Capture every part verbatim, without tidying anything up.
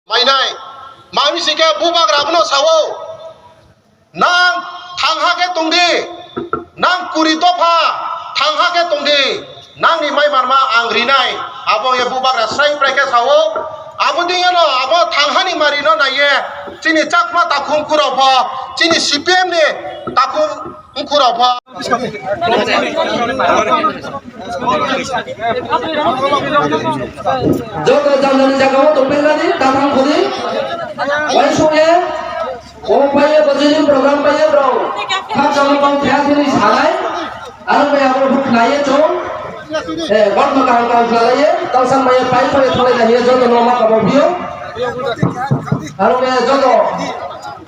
Mainai, mami sike bubagra bono sao, nang thangha khe tongdi, nang kuri dopha thangha khe tongdi, nangni mai manma ang rinai, abo ye bubagra srai prai khe sao, abo dingeno abo thanghani marino naiye, chini Chakma takhum khurao pho, chini C P M ni takhum Joto jani jani jagao tongphaimani, tathang khudi, uaisukya, o phaiya, bwswini program phaiya, bro. Khakchangma tong thaya thini salai, aro bai abo huk naiya chong. Eh, botma kaham kaham khlaiya, tongsan maya pai phai tholai naiya, joto no ma kabo bio. Aro bai joto.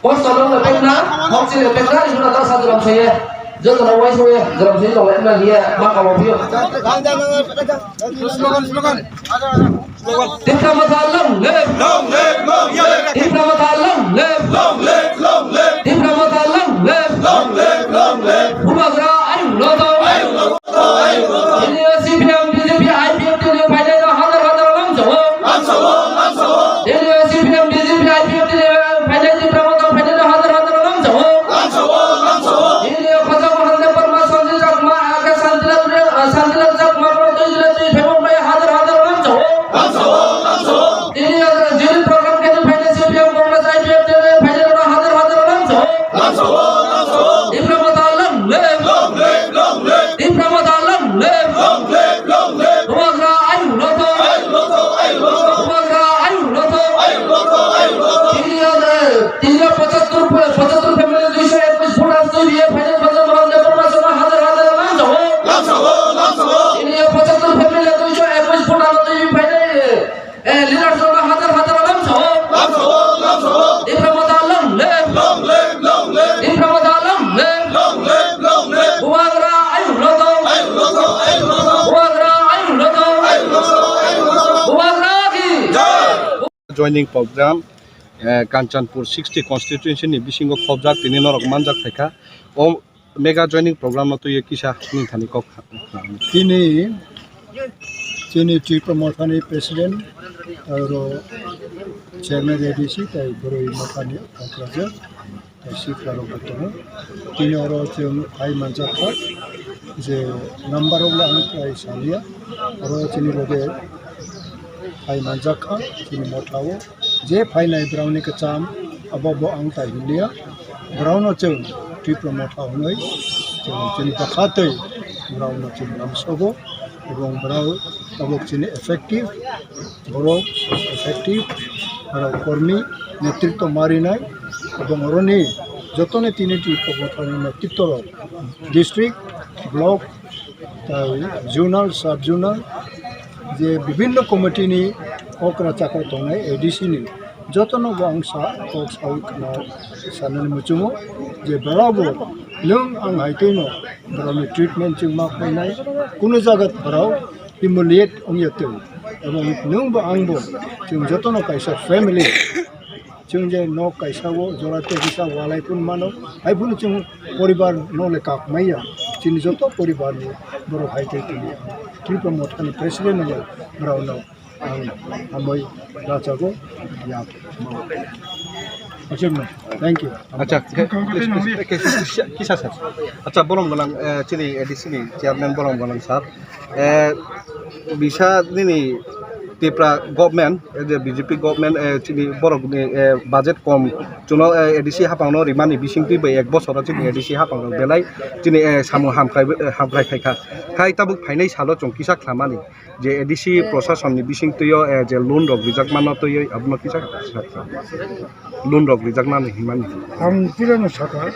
Kosto nung le pekna, hokchi le pekna, ibuna ta sa joram soye. Joto na wai soye, joram soye, joto na liya, ma kabo pio. Slogan, slogan. Tipra Motha long live. Long live, long live. Tipra Motha long live. Long live, long live. Tipra Motha long live. Long live, long live. Bubagra ayung loto. Ayung loto, ayung loto. Delhi C P M, B J P, I P F T ni phainai no hazar hazar lamsao. Lamsao, lamsao. Delhi C P M, B J P, I P F T ni phainai Tipra Motha phainai no hazar hazar lamsao. Lamsao, lamsao. Delhi Khajama Hande Parma Sanjay Chakma, ake Santilal, Santilal Chakma, Protoj Rai, Phemok Rai, hazar hazar lamsao. Lamsao, lamsao. Tini hazar jil program khe phainai C P M Congress I P F T ni phainai no hazar hazar lamsao. Lamsao, lamsao. Tipra Motha long live. Long live, long live. Tipra Motha long live. Long live, long live. Bubagra ayung loto. Ayung loto, ayung loto. Bubagra ayung loto. Ayung loto, ayung loto. Tini hazar, tini pochattor, pochattor family duisho ekush voter twi ye phainai Khajama Hande Parma Sanjay hazar hazar lamsao. Lamsao, lamsao. Tini pochattor family duisho ekush voter twi phainai. Eh, leader song hazar hazar lamsao. Lamsao, lamsao. Tipra Motha long live. Long live, long live. Tipra Motha long live. Long live, long live. Bubagra ayung loto. Ayung loto, ayung loto. Bubagra ayung loto. Ayung loto, ayung loto. Bubagra ki jai. Joining program, eh, Kanchanpur sixty constituency ni bisingo khobjak tini norok manjak phaikha. O Mega joining program no twiwi kisa nini thani kok kha-, kha-, Tini chini Tipra Mothani president, aro chairman A D C, tai bwrwi mothani kok rajak, tai sikla rok bo tongo. Tini oro chwng phai manjak kha je number rok le ang tei salia, oro chini loge phai manjak kha chini motha o. Je phainai borokni kwcham, abo bo ang tai hinliya. Borokno chwng Tipra Motha hwnwi chwng chini bwkha twi borokno chwng lamsogo, ebong borok tabuk chini effective, borok effective, borok kormi netritw ma rinai, ebong oroni jotoni tini Tipra Mothani netritw rok district, block, tai zonal, sub zonal, je bibhinno committee ni okra chakra tongnai A D C ni, jotono bo ang sa, kok sawi khna sanani muchungo je borok bo nwng ang hai twi no borok ni treatment chwng ma khlainai, kunu jaga borok humiliate wngya twi, ebong nwng bo ang bo chwng jotono kaisa family. Chwng je nok kaisa o jora tei kisa walai phun mano, hai phunu chwng poribar no le kak maya. Chini joto poribar ni borok hai tei tini Tipra Motha ni president no borok no ang hambai rachago ya. Thank you. Acha, ke-, ke-, ke-, kisa sir. Acha, borom gwnang, eh, chini A D C ni chairman borom gwnang sir. Eh, bisa nini Tipra government, eh, je B J P government, eh, chini borok ni, eh, budget kom, chuno, eh, A D C hapang no rimani bising twi bai ek bosor o chini A D C hapang rok belai chini, eh, samung hamkrai, eh, hamkrai khai kha. Khai tabuk phainai salo chwng kisa khlamani je A D C prosason ni bising twi o, eh, je loan rok rijak mano twi o abono kisa loan rok rijak mani himani. Ang tirano saka,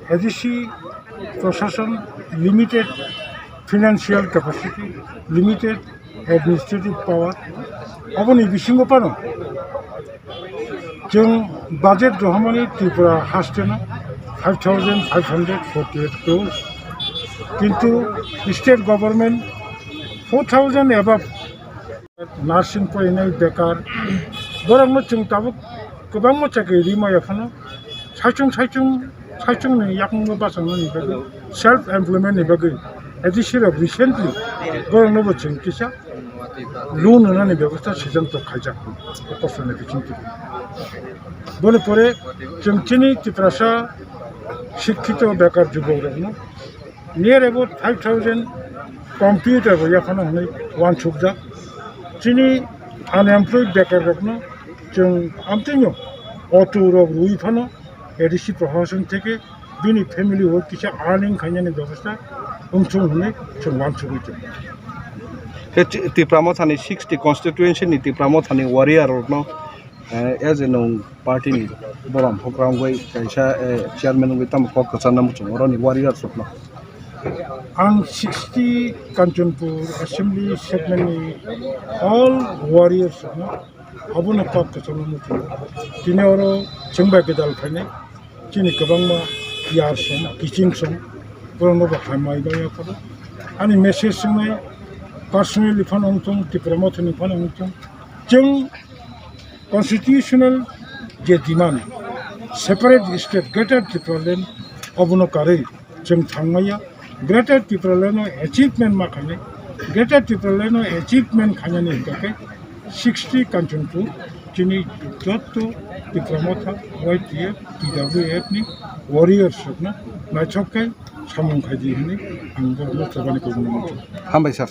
A D C prosason limited financial capacity, limited administrative power, aboni bisingo phano chwng budget rohormani Tripura haste no five thousand five hundred forty-eight crores, kintu state government four thousand above. Nursing porinai bekar, borokno chwng tabuk kwbangma chakri rimaya phano, saichung, saichung, saichungni yakungno bachangmani bagwi, self employment ni bagwi, A D C rok recently borokno bo chwng kisa loan rwnani bebosta siddhanto khaijak, o kosto ni bisingo. Boni pore chwng chini Tiprasa sikkhito bekar jubokrokno near about five thousand computer bo yaphano hwnwi uansukjak. Chini unemployed bekarrokno chwng amtwino auto rok rwi phano A D C prohashan theke bini family o kisa earning khainani bebosta wngthung hwnwi chwng uansugwi tongo. Khe Ti-, Tipra Mothani sixty constituency ni Tipra Mothani warrior rokno, eh, as a nwng party ni borom hokra wngwi kaisa, eh, chairman wngwi tamo kok kwcharna muchungo oroni warriors rokno. Ang sixty Kanchanpur Assembly segment ni all warriors rokno abono kok kwchangma muchungo. Tini oro chwng bai gwdal phainai, chini kwbangma yar song, kiching song, borokno bo hambai manya phano. Ani message swngnai personally phano wngthung, Tipra Mothani phano wngthung. Chwng constitutional je demand, separate state, Greater Tipraland, obono karwi chwng thangmaya. Greater Tipraland no achievement ma khainai, Greater Tipraland no achievement khainani hwnkhe sixty Kanchanpur chini jotto Tipra Motha, Y T F, T W F ni warriors rokno naithok khe samung khaidi hwnwi ang borokno chobani kok mano. Hambai sir.